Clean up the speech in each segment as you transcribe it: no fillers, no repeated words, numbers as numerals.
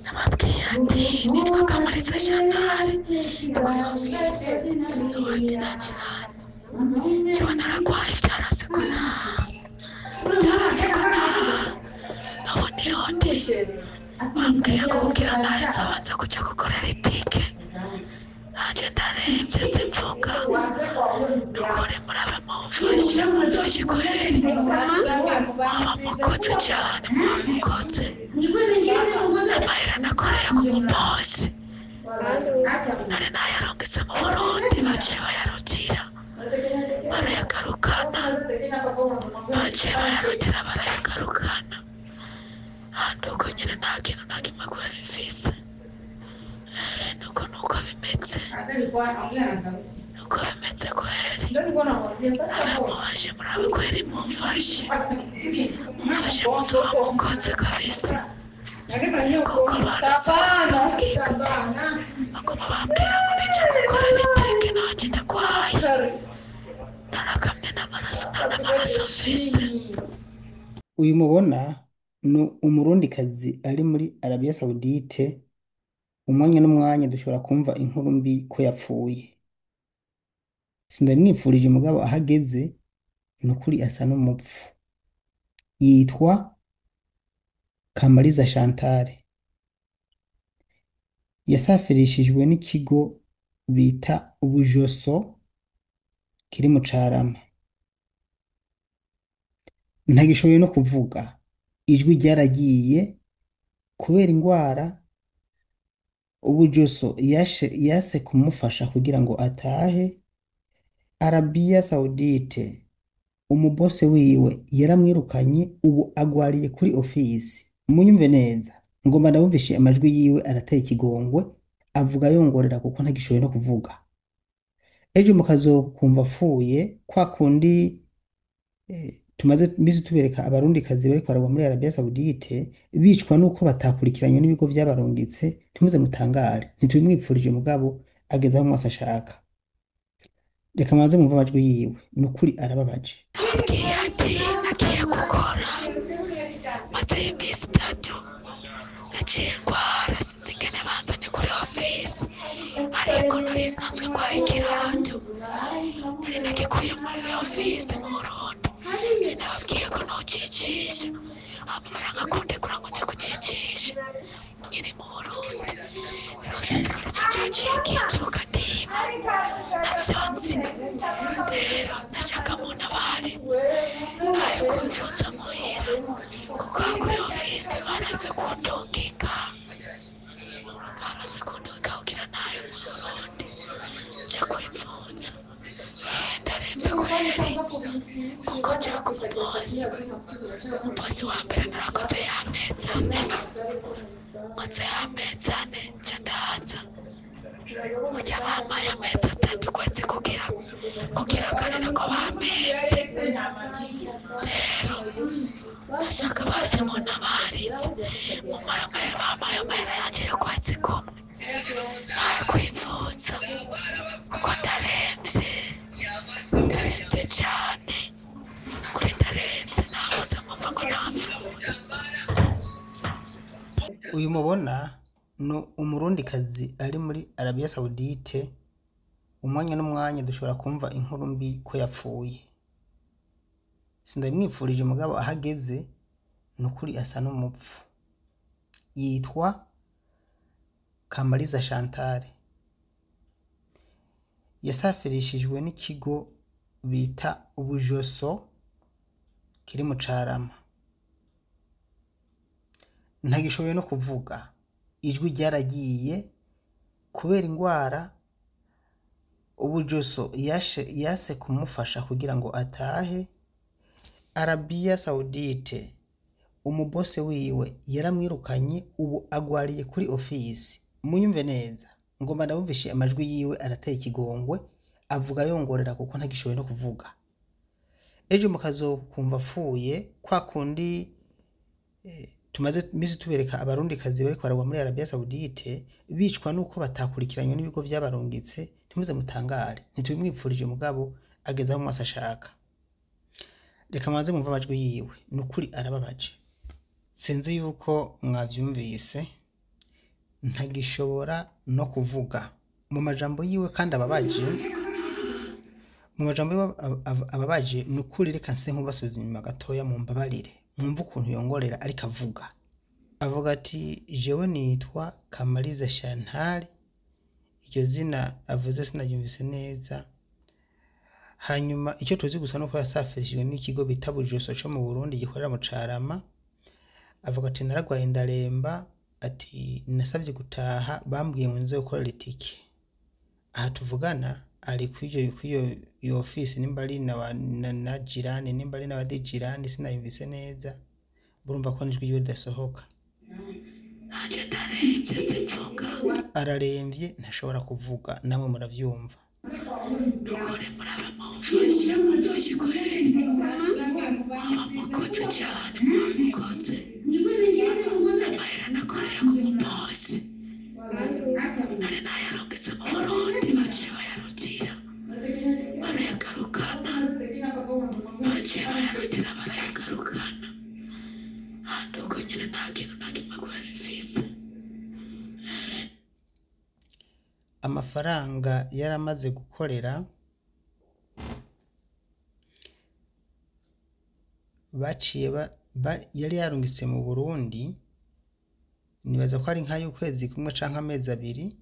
Nababwiye ati nitwa Kamariza Chantal, ndi kuri ofisi iwanje nakirana. Jewe naragwaye vyaranse ko ntaha, vyaranse ko ntaha. Ubu niho ndi, bambwiye ko kugira ntahe nzobanza kuja gukorera itike. Nanje ndaremvye simvuga, nukuri murabe mumfashe, mumfashe kweri. Mwaba mukoze cane, mwaba mukoze. Amahera nakoreye ku mubosi nari nayarungitse mu Burundi, baciye bayarutira barayagarukana, baciye bayarutira barayagarukana. Handi uko nyene nta kintu na kimwe kweri mfise. Nuko nuko bimeze, nuko bimeze kweri. Abe mubashe murabe kweri, mumfashe, mumfashe, muzoba mukoze kabisa. Kuko baranse baguma bambwira ngo nija gukorera itike, nanje ndagwaye, narakamye n'amaraso, nta n'amaraso mfise. Uyu mubona ni umurundikazi ari muri Arabia Saudite. Umwanya n'umwanya dushobora kumva inkuru mbi ko yapfuye. Sindabimwifurije, mugabo aho ageze ni ukuri asa n'umupfu. Yitwa Kamariza Chantal, yasafirishijwe n'ikigo bita Ubujoso kiri mu Carama. Ntagishoboye no kuvuga, ijwi ryaragiye kubera ingwara. Ubujoso yase kumufasha kugira ngo atahe. Arabia Saudite, umubose wiwe yaramwirukanye, ubu agwariye kuri ofisi. Munyumve neza, ngomba ndabumvishe amajwi yiwe, arateye ikigongwe, avuga yongorera kuko ntagishoboye no kuvuga. Ejo mukazokumva apfuye kwa kundi tumaze imisi tubereka abarundikazi bariko baragwa muri Arabia Saudite bicwa nuko batakurikiranywe n'ibigo vyabarungitse, ntimuze mutangare. Ntitubimwipfurije, mugabo ageze aho mwese ashaka. Reka manze mwumve amajwi yiwe, ni ukuri arababaje. Nababwiye ati nagiye gukora, maze iminsi 3 naciye ndwara, sinzi ingene banzanye kuri ofisi, ariko nari nsanzwe ndwaye ikirato, nari nagikuye muri ofisi mu Burundi. Nari nababwiye ko nocicisha amafaranga kundekura ngo nze kucicisha nkiri mu Burundi. Rero sinzi ko arico caciye kimvyuka ndima, navyo nzi. Rero nashaka muntabarize nayo kumvuza muhira, kuko kuri ofisi baraze kundungika, baraze kundungika kugira nayo mu Burundi nja kwivuza. Ndaremvye kweri, kuko nja ku mubosi, umubosi wa mbere narakoze y'amezi 4, nkoze y'amezi 4 nca ndaza. Burya bampaye amezi 3 ukwezi kugira kane nako bampemvye. Rero nashaka basi muntabarize, mumpaye amahera, bampaye amahera yanje y'ukwezi kumwe nayo kwivuza, kuko ndaremvye, ndaremvye cane kuri, ndaremvye, nabuze mpfa ngo napfuye. Uyu mubona ni umurundikazi ari muri Arabia Saudite. Umwanya n'umwanya dushobora kumva inkuru mbi ko yapfuye. Sindabimwipfurije, mugabo aho ageze ni ukuri asa n'umupfu. Yitwa Kamariza Chantal, yasafirishijwe n'ikigo bita Ubujoso kiri mu Carama. Ntagishoboye no kuvuga, ijwi ryaragiye kubera ingwara. Ubujoso yase kumufasha kugira ngo atahe. Arabia Saudite, umubose wiwe yaramwirukanye, ubu agwariye kuri ofisi. Munyumve neza, ngomba ndabumvishe amajwi yiwe, arateye ikigongwe, avuga yongorera kuko ntagishoboye no kuvuga. Ejo mukazokumva apfuye kwa kundi tumaze imisi tubereka abarundikazi bariko baragwa muri Arabia Saudite bicwa nuko batakurikiranywe n'ibigo vyabarungitse, ntimuze mutangare. Ntitubimwipfurije, mugabo ageze aho mwese ashaka. Reka manze mwumve amajwi yiwe, ni ukuri arababaje. Sinzi yuko mwavyumvise. Ntagishobora no kuvuga. Mu majambo yiwe kandi ababaje, mu majambo yiwe ababaje, ni ukuri. Reka nse nk'ubasubiza inyuma gatoya, mu mbabarire, mwumve ukuntu yongorera ariko avuga. Avuga ati: "Jewe nitwa Kamariza Chantal." Iryo zina avuze sinaryumvise neza. Hanyuma icyo tuzi gusa nuko yasafirishijwe n'ikigo bita Bujoso co mu Burundi gikorera mu Carama. Avuga ati: "Naragwaye ndaremba." Ati: "Nasabye gutaha, bambwiye ngo nze gukorera itike." Aha tuvugana ari kw'ivyo iyo ofisi, nimba ari na jirani, nimba ari na jirani, sinayumvise neza. Burumva ko n'ijwi ryiwe ridasohoka. Nanje ndaremvye, simvuga. Araremvye, ntashobora kuvuga, namwe muravyumva. Nukuri murabe mumfashe, mumfashe kweri, muba mukoze cyane, muba mukoze. Amahera nakoreye ku mubosi nari nayarungitse mu Burundi, baciye bayarutira barayagarukana, baciye bayarutira barayagarukana. Handi uko nyine nta kintu na kimwe kweri mfise. Amafaranga yaramaze gukorera baciye yari yarungitse mu Burundi, nibaza ko ari nk'ay'ukwezi kumwe canke amezi 2,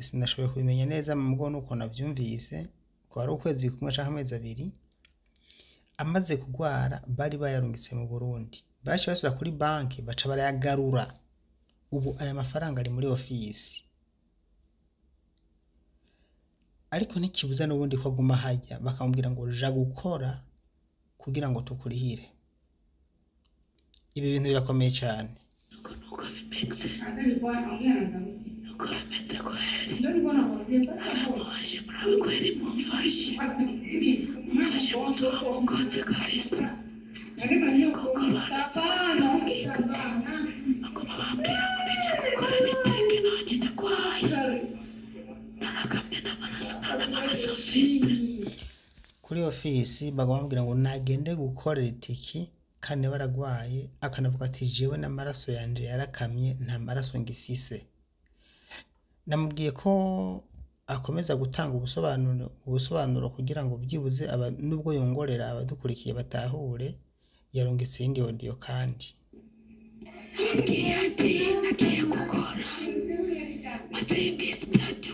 sinashoboye kubimenya neza, mugabo nuko navyumvise ko ari ukwezi kumwe canke amezi 2. Amaze kugwara bari bayarungitse mu Burundi, baciye basubira kuri banki baca barayagarura. Ubu aya mafaranga ari muri ofisi, ariko ntikibuza n'ubundi ko aguma hajya, bakamubwira ngo ja gukora kugira ngo tukurihire. Ibi bintu birakomeye cyane. Nuko bimeze, nuko bimeze kweri. Abamubashe murabe kweri, mumfashe, mumfashe, muzoba mukoze kabisa, kuko barambwira, baguma bambwira ngo nije gukorera itike, nanje ndagwaye, narakamye n'amaraso, nta n'amaraso mfise. Kuri ofisi baguma bamubwira ngo nagende gukorera itiki kandi baragwaye, akanavuga ati: "Jewe n'amaraso yanje yarakamye, nta maraso ngifise." Namubwiye ko akomeza gutanga ubusobanuro kugira ngo byibuze nubwo yongorera abadukurikiye batahure. Yarungitse iyindi audio kandi. Nababwiye ati nagiye gukora, maze iminsi 3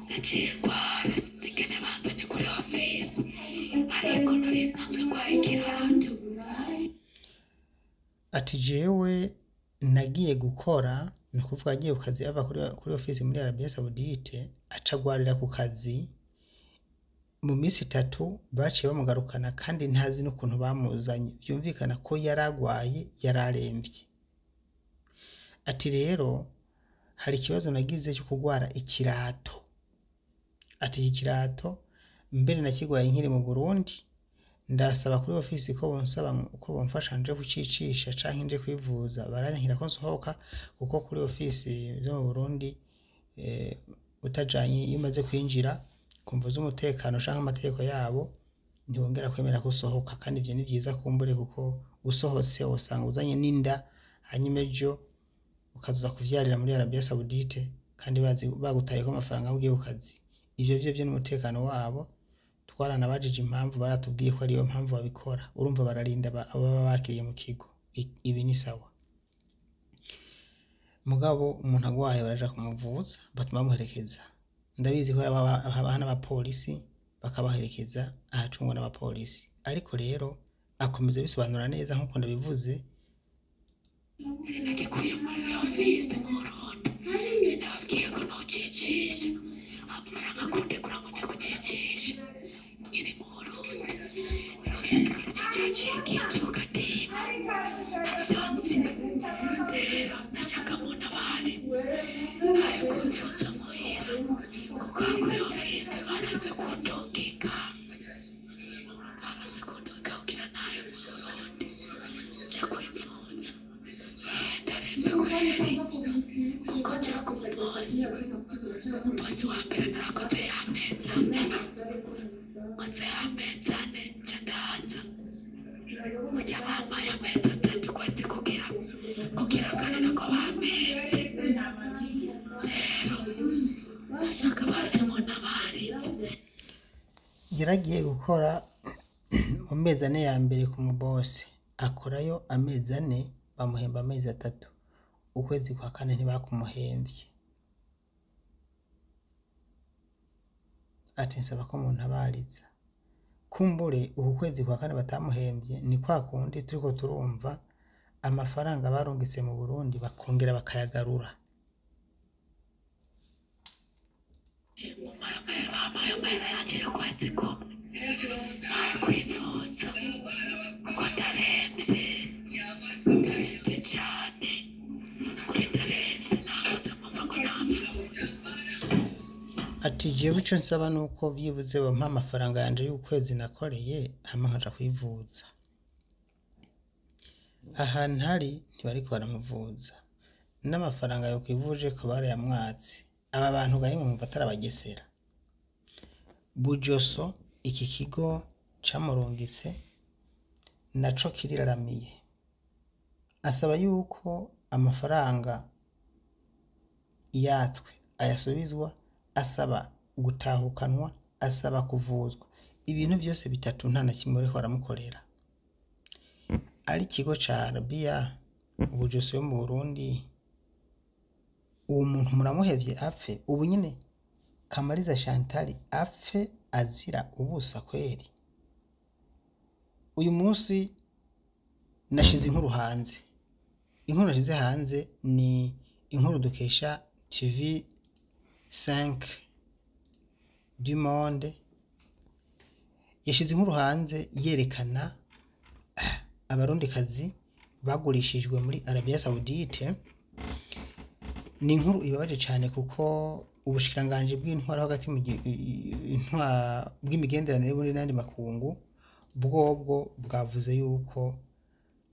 naciye ndwara, sinzi ingene banzanye kuri ofisi, ariko nari nsanzwe ndwaye ikirato. Ati: "Jewe nagiye gukora." Ni ukuvuga agiye ku kazi ava kuri ofisi muri Arabia Saudite, acagwarira ku kazi. Mu minsi 3 baciye bamugarukana, kandi ntazi n'ukuntu bamuzanye, vyumvikana ko yaragwaye, yararemvye. Ati: "Rero hari ikibazo nagize cyo kugwara ikirato." Ati: "Iki kirato mbere nakigwaye nkiri mu Burundi, ndasaba kuri ofisi ko bonsaba ko bomfasha nje kucicisha canke nje kwivuza, baranyankira ko nsohoka, kuko kuri ofisi zo mu Burundi utajanye, iyo umaze kwinjira ku mvo z'umutekano canke amategeko yabo, ntibongera kwemera ko usohoka. Kandi ivyo ni vyiza kumbure, kuko usohotse usanga uzanye n'inda, hanyuma ejo ukazoza kuvyarira muri Arabia Saudite kandi bazi bagutayeko amafaranga ugiye ku kazi. Ivyo vyo n'umutekano wabo. Twaranabajije impamvu, baratubwiye ko ariyo mpamvu babikora. Urumva bararinda ababa bakiriye mu kigo. Ibi ni sawa, mugabo umuntu agwaye baraja kumuvuza, batuma bamuherekeza. Ndabizi ko haba n'abapolisi bakabaherekeza ahacungwa n'abapolisi. Ariko rero akomeza bisobanura neza nk'uko ndabivuze. Nagikuye muri ofisi mu Burundi, nababwiye ko nocicisha amafaranga kundekura ngo nze kucicisha nkiri mu Burundi. Rero sinzi ko aricyo cyaciye kinsuka ndino, ntavyo nzi. Rero nashaka muntabare ayo kumvuza muhira, kuko kuri ofisi baraze kundungika, baraze kundungika kugira nayo mu Burundi nje kwivuza. Ndaremvye kweri, kuko nja ku mubosi, umubosi wa mbere narakoze y'amezi 4, nkoze y'amezi 4 nca ndaza burya bampaye amezi 3 ukwezi kugira ngarure ko bampemvye. Yaragiye gukora mu mezi 4 ya mbere ku mubosi, akorayo amezi 4 bamuhemba amezi 3, ukwezi kwa kane ntibakumuhemvye. Ati nsaba ko muntabariza. Kumbure uku kwezi kwa kane batamuhemvye ni kwa kundi turiko turumva amafaranga barungitse mu Burundi bakongera bakayagarura. Bampaye amahera yanje y'ukwezi kumwe, naje kwivuza kuko ndaremvye, ndaremvye cane, kuri ndaremvye nabuze mpamva ngo napfuye. Ati jewe ico nsaba nuko vyibuze bampa amafaranga yanje y'ukwezi nakoreye hama nkaja kwivuza. Ahantu hari ntibariko baramuvuza, n'amafaranga yokwivujeko barayamwatse. Aba bantu gahimwe mumva atarabagesera. Bujoso iki kigo camurungitse naco kiriraramiye, asaba yuko amafaranga yatswe ayasubizwa, asaba gutahukanwa, asaba kuvuzwa. Ibintu vyose bitatu nta na kimwe bariko baramukorera. Ari ikigo ca Arabia Bujoso yo mu Burundi, uwo muntu muramuhevye apfe ubu nyene? Kamariza Chantal apfe azira ubusa kweri? Uyu munsi nashize inkuru hanze. Inkuru nashize hanze ni inkuru dukesha TV 5 du Monde. Yashize inkuru hanze yerekana abarundikazi bagurishijwe muri Arabia Saudite. Ni inkuru ibabaje cane kuko ubushikiranganji bw'intwaro hagati mu bw'imigenderanire y'Uburundi n'ayandi makungu bwobwo bwavuze yuko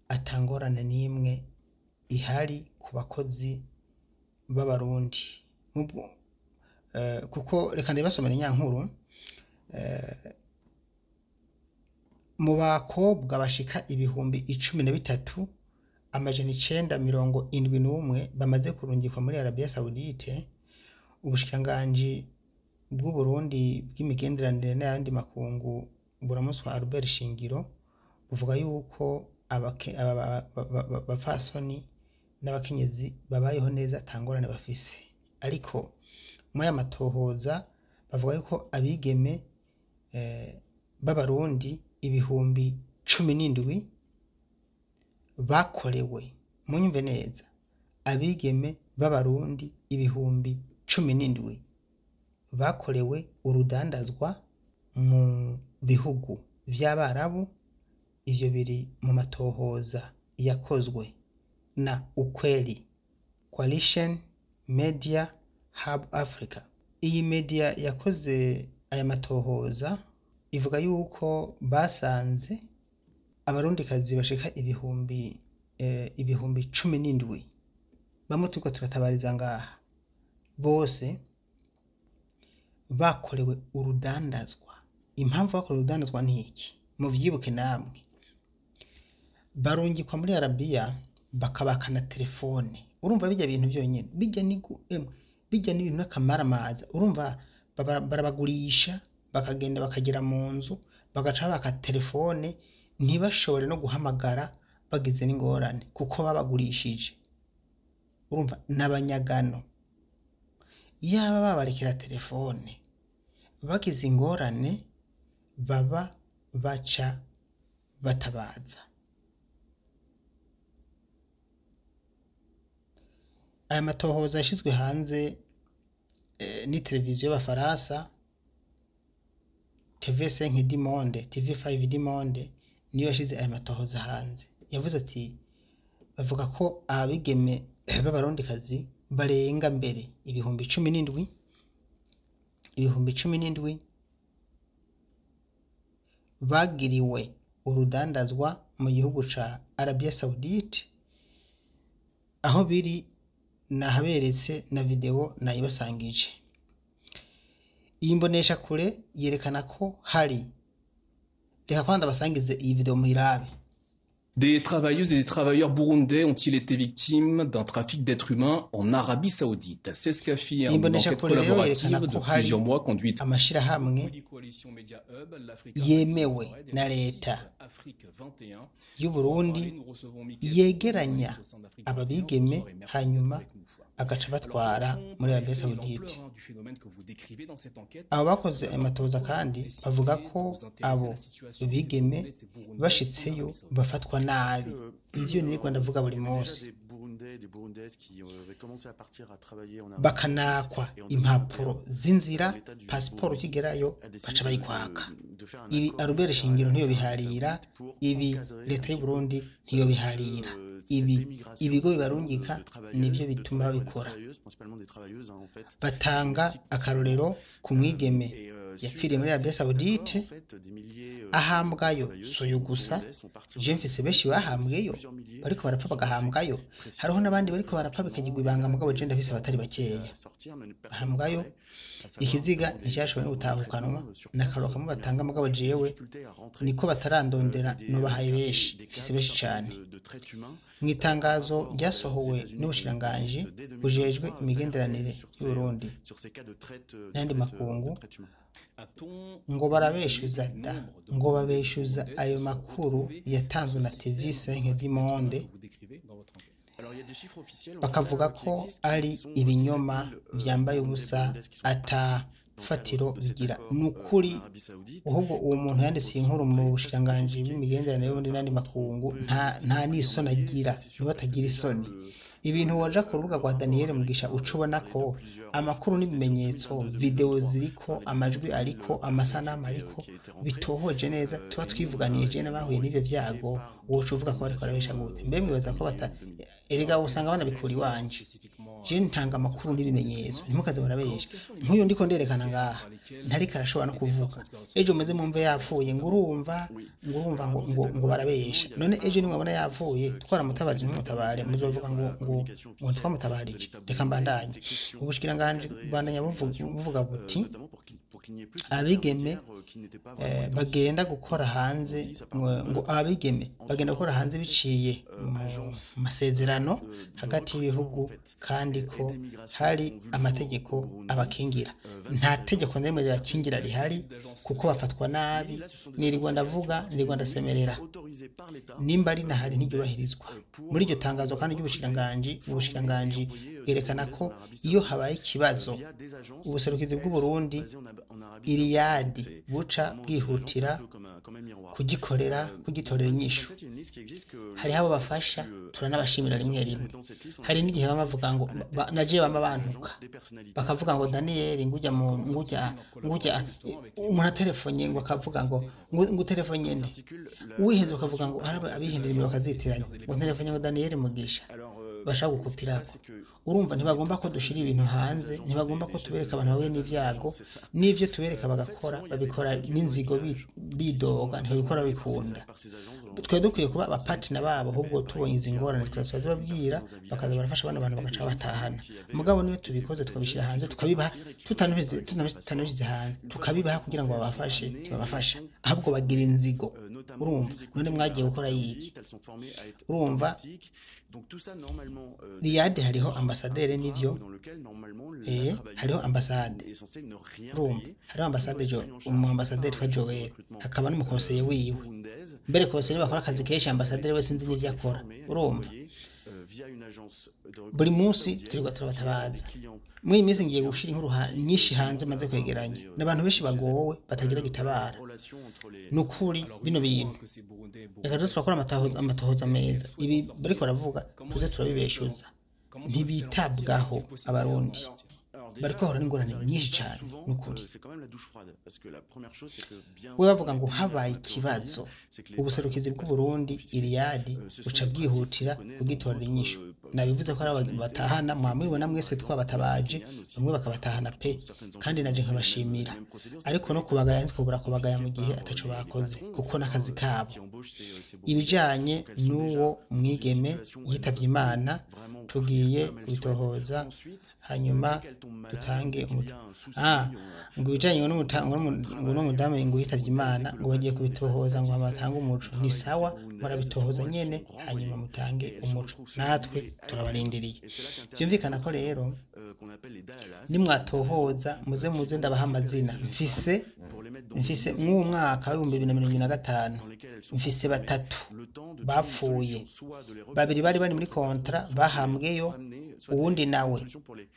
atangorane n'imwe ihari ku bakozi b'abarundi. Mubwo kuko reka ndabasomere nyankuru. Mu bakobwa bashika 13,971 bamaze kurungikwa muri Arabia Saudite, ubushikiranganji bw'Uburundi bw'imigenderanire n'ayandi makungu buramuswa Albert Shingiro buvuga yuko abapfasoni n'abakenyezi babayeho neza atangorane bafise. Ariko muri aya matohoza bavuga yuko abigeme b'abarundi 17,000 bakorewe, munyumve neza, abigeme b'abarundi 17,000 bakorewe urudandazwa mu bihugu vy'Abarabu. Ivyo biri mu matohoza yakozwe na Ukweli Coalition Media Hub Africa. Iyi media yakoze aya matohoza ivuga yuko basanze abarundikazi bashika 17,000 bamwe turiko turatabariza ngaha bose bakorewe urudandazwa. Impamvu bakorewe urudandazwa ni iki? Muvyibuke namwe, barungikwa muri Arabia bakabaka na telefone. Urumva bijya bintu byonyene bijya ni bijya n'ibintu n'akamaramaza. Urumva barabagurisha bakagenda bakagera mu nzu bagaca baka telefone, ntibashobore no guhamagara bagize n'ingorane kuko babagurishije. Urumva n'abanyagano, yaba babarekera telefone bagize ingorane baba baca batabaza. Aya matohoza yashizwe hanze ni televiziyo y'Abafaransa TV5 du Monde, TV5 du Monde niyo yashize aya matohoza hanze. Yavuze ati bavuga ko abigeme b'abarundikazi barenga mbere 17,000, 17,000 bagiriwe urudandazwa mu gihugu ca Arabia Saudite, aho biri nahaberetse na video nayibasangije. Iyi mbonesha kure yerekana ko hari, reka kwanda basangize iyi video muhirabe. Des travailleuses et des travailleurs burundais ont-ils été victimes d'un trafic d'êtres humains en Arabie Saoudite? C'est ce qu'affirme une enquête Imboneshakure rero yerekana collaborative de ko hari plusieurs mois conduite amashirahamwe Coalition Media Hub, l'Africa yemewe et na le leta site Afrique 21. y'u Pour en Burundi parler, nous recevons Mickaël yegeranya au sein d'Afrique 21. ababigeme Bonsoir et merci d'être hanyuma avec nous. agaca Alors, batwara comment muri Arabie qualifier Saoudite. l'ampleur, hein, du phénomène que vous décrivez dans cette enquête? Abo bakoze ayo matohoza kandi Décidé bavuga de ko vous intéresser à abo la situation de ces bigeme Burundais, ces Burundaises en bashitseyo Arabie Saoudite. bafatwa nabi. Ivyo nirirwa ndavuga buri munsi. Bakanakwa impapuro z'inzira, pasiporo ukigerayo baca bayikwaka. Ibi Albert Shingiro ntiyobiharira, ibi leta y'u Burundi ntiyobiharira, ibi ibigo bibarungika nivyo bituma babikora. Batanga akarorero ku mwigeme yapfiriye muri Arabie Saoudite ahambwayo soyo gusa. Je mfise benshi bahambweyo bariko barapfa bagahambwayo, hariho n'abandi bariko barapfa bikagirwa ibanga, mugabo je ndafise abatari bakeya bahambwayo. Ikiziga nticyashoboye no gutahukanwa n'akaroro kamwe batanga, mugabo jewe niko batarandondera nubahaye benshi, mfise benshi cane. Mu itangazo ryasohowe n'ubushikiranganji bujejwe imigenderanire y'u Burundi n'ayandi makungu, ngo barabeshuza da, ngo babeshuza ayo makuru yatanzwe na TV 5 du Monde, bakavuga ko ari ibinyoma vyambaye ubusa ata fatiro bigira. Ni ukuri ahubwo uwo muntu yanditse iyi nkuru mu bushikiranganji bw'imigenderanire y'Uburundi n'ayandi makungu nta n'isoni agira, niwe atagira isoni. Ibintu waja ku rubuga rwa Daniel Mugisha uca ubona ko amakuru n'ibimenyetso, video ziriko, amajwi ariko, amasanamu ariko, bitohoje neza, tuba twivuganiye je n'abahuye n'ivyo vyago, woca uvuga ko bariko barabesha gute? Mbe mwibaza ko bata erega usanga banabikura iwanje. Je ntanga amakuru n'ibimenyetso, ntimukaze murabesha. Nk'uyu ndiko nderekana ngaha ntariko arashobora no kuvuga, ejo muze mumve yapfuye ngo urumva ngo urumva ngo ngo, ngo barabesha. None ejo nimwabona yapfuye twaramutabarije ntimutabare, muzovuga ngo ngo ngo twamutabarije. Reka mbandanye. Ubushikiranganji bubandanya buvuga buti abigeme bagenda gukora hanze, ngo abigeme bagenda gukora hanze biciye mu masezerano hagati y'ibihugu, kandi ko hari amategeko abakingira. Nta tegeko na rimwe ribakingira rihari kuko bafatwa nabi. Nirirwa ndavuga, nirirwa ndasemerera, nimba rinahari ntiryubahirizwa. Muri iryo tangazo kandi ry'ubushikiranganji, ubushikiranganji bwerekana ko iyo habaye ikibazo ubuserukizi bw'u Burundi Iriyadi buca bwihutira kugikorera, kugitorera inyishu. Hariho abo bafasha, turanabashimira rimwe rimwe. Hari n'igihe bama bavuga ngo naje bama bantuka bakavuga ngo Daniel ngujya mu ngujya ngujya, umuntu atelefonye ngo akavuga ngo ngo telefonye nde, uwihenze ukavuga ngo hari abihindira imirimo bakazitiranya ngo telefonye ngo Daniel Mugisha bashaka gukopirako. Urumva ntibagomba ko dushira ibintu hanze, ntibagomba ko tubereka abantu bahuye n'ivyago, n'ivyo tubereka bagakora babikora n'inzigo bidoga, ntibabikora bikunda. Twe dukwiye kuba abapatina babo, ahubwo tubonye izi ngorane twe tubabwira bakaza barafasha bano bantu bagaca batahana. Mugabo niyo tubikoze tukabishira hanze, tukabibaha tutanabishyize hanze, tukabibaha kugira ngo babafashe, ntibabafasha ahubwo bagira inzigo. Urumva none mwagiye gukora yiki? Urumva Riyad hariho ambasaderi n'ivyo, hariho ambasade, urumva hariho ambasade jo umu ambasaderi twa Joel, hakaba n'umukonseye wiwe. Mbere konseye bakora akazi kenshi, ambasaderi we sinzi n'ivyo akora. Urumva buri munsi turirirwa turabatabaza. Muri iyi minsi ngiye gushira inkuru nyinshi hanze maze kwegeranya n'abantu benshi bagowe batagira gitabara. Nukuri bino bintu reka tuze turakora amatohoza meza. Ibi bariko baravuga tuze turabibeshuza, ntibitabwaho. Abarundi bariko bahura n'ingorane nyinshi cane nukuri. We bavuga ngo habaye ikibazo ubuserukizi bw'u Burundi Iriyadi buca bwihutira kugitorera inyishu. Nabivuze ko ari aba batahana, mwamubibona mwese twabatabaje, bamwe bakabatahana pe, kandi naje nkabashimira. Ariko no kubagaya ntitwobura kubagaya mu gihe ataco bakoze, kuko n'akazi kabo. Ibijanye n'uwo mwigeme yitavye Imana tugiye kubitohoza, hanyuma Dutange umuco. Ah, ngo ibijanye ngo n'umudamu ngo yitavye Imana, ngo bagiye kubitohoza ngo batange umuco. Ni sawa, murabitohoza nyene, hanyuma mutange umuco, natwe turabarindiriye. Vyumvikana ko rero nimwatohoza, muze muze ndabaha amazina. Mfise mw'uwu mwaka w'2025 mfise batatu bapfuye. Babiri bari bari muri contrat bahambweyo, uwundi nawe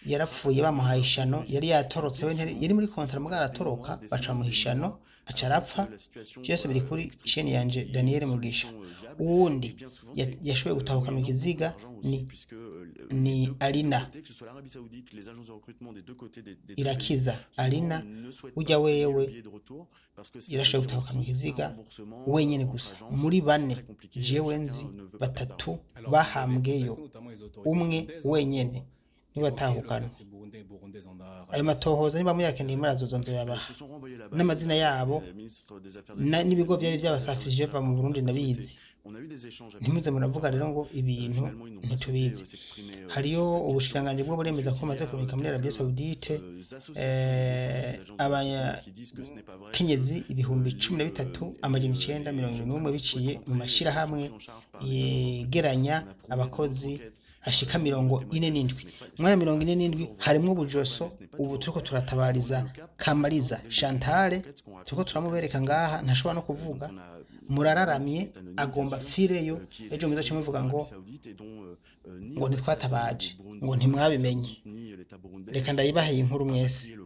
yarapfuye bamuhaye ishano. Yari yatorotse we, yari muri contrat mugabo aratoroka, baca bamuha ishano, aca arapfa. Vyose biri kuri chaîne yanje Daniel Mugisha. Uwundi yashoboye gutahukana ikiziga ni Alina Irakiza. Alina ujya wewe yarashoboye gutahukana ikiziga wenyene gusa muri bane jewe nzi. Batatu bahambweyo, umwe wenyene nibatahukana. Ayo matohoza niba muyakeneye, murazoza nzoyabaha n'amazina yabo n'ibigo vyari vyabasafirije bava mu Burundi. Ndabizi, ntimuze muravuga rero ngo ibintu ntitubizi. Hariyo ubushikiranganji bwo buremeza ko bumaze kurungika muri Arabie Saoudite abakenyezi 13,971 biciye mu mashirahamwe yegeranya abakozi ashika 47. Mwaya 47 harimwo Bujoso. Ubu turiko turatabariza Kamariza Chantal, turiko turamubereka ngaha, ntashobora no kuvuga, murararamye, agomba pfireyo. Ejo muzace muvuga ngo ntitwatabaje, ngo ntimwabimenye. Reka ndayibahe inkuru mwese,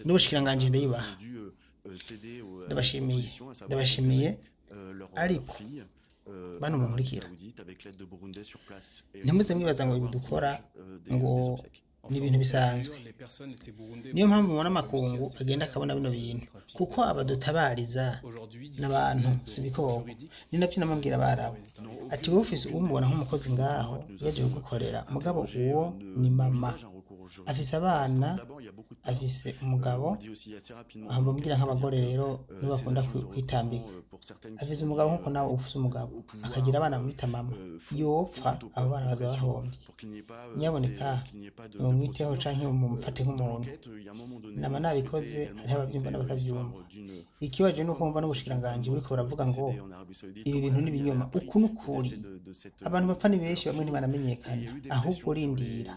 n'ubushikiranganji ndayibaha. Ndabashimiye, ndabashimiye. Ariko bano munkurikira, ntimuze mwibaza ngo ibi dukora ngo ni ibintu bisanzwe. Niyo mpamvu mubona amakungu agenda akabona bino bintu, kuko abadutabariza n'abantu, si ibikoko. Ni navyo namubwira abarabu ati: "Wowe ufise umubona nk'umukozi ngaho yaje kugukorera, mugabo uwo ni mama, afise abana, afise umugabo." Aho mbabwira nk'abagore rero nibo bakunda kwitambika. Afise umugabo nkuko nawe ufise umugabo, akagira abana bamwita mama. Yopfa, abo bana bazaba bahomvye. Nyaboneka nimumwiteho canke mumufate nk'umuntu. Nama nabikoze, hariho abavyumva n'abatavyumva. Ikibaje nuko wumva n'ubushikiranganji buriko buravuga ngo ibi bintu ni ibinyoma. Uku n'ukuri, abantu bapfa ni benshi, bamwe ntibaramenyekana. Ahubwo rindira,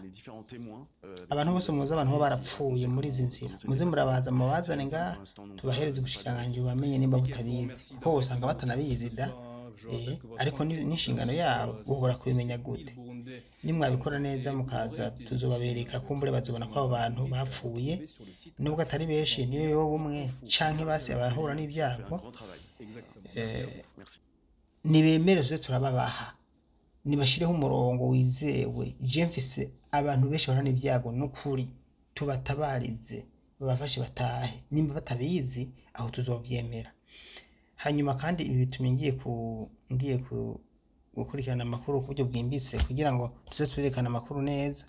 abantu bose muzi abantu baba barapfuye muri izi nzira, muze murabaza, mubazane ngaha tubahereze ubushikiranganji bamenye nimba butabizi, kuko usanga batanabizi da. Ariko n'inshingano yabo, buhora kubimenya gute? Nimwabikora neza mukaza tuzobabereka, kumbure bazobona ko abo bantu bapfuye, nubwo atari benshi, niyo yoba umwe canke basi abahura n'ibyago. Nibemere tuze turababaha, nibashireho umurongo wizewe. Je mfise abantu benshi bahura n'ibyago, n'ukuri tubatabarize, babafashe batahe. Nimba batabizi, aho tuzovyemera. Hanyuma kandi ibi bitumye ngiye ku gukurikirana amakuru ku buryo bwimbitse, kugira ngo tuze turerekana amakuru neza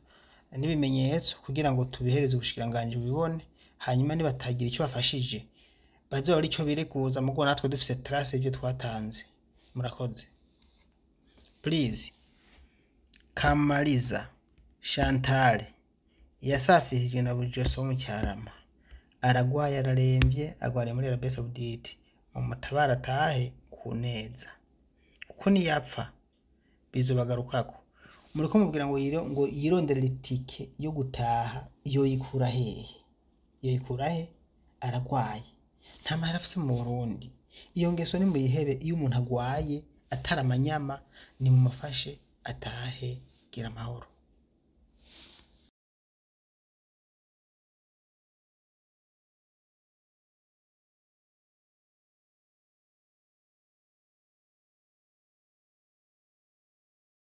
n'ibimenyetso, kugira ngo tubihereze ubushikiranganji bubibone. Hanyuma nibatagira icyo bafashije, baze babure ico bireguza, mugo natwe dufise trace y'ivyo twatanze. Murakoze. Please, Kamariza Chantal yasafishijwe na Bujoso wo mu Cyarama, aragwaye, araremvye, agwariye muri Arabie Saoudite. Mumutabare atahe ku neza, kuko niyapfa bizobagarukako. Muriko mubwira ngo yironderere itike yo gutaha, yoyikura hehe? Yoyikura he? Aragwaye, nta mahera afise mu Burundi. Iyo ngeso nimuyihebe. Iyo umuntu agwaye atari amanyama, nimumufashe atahe. Gira amahoro.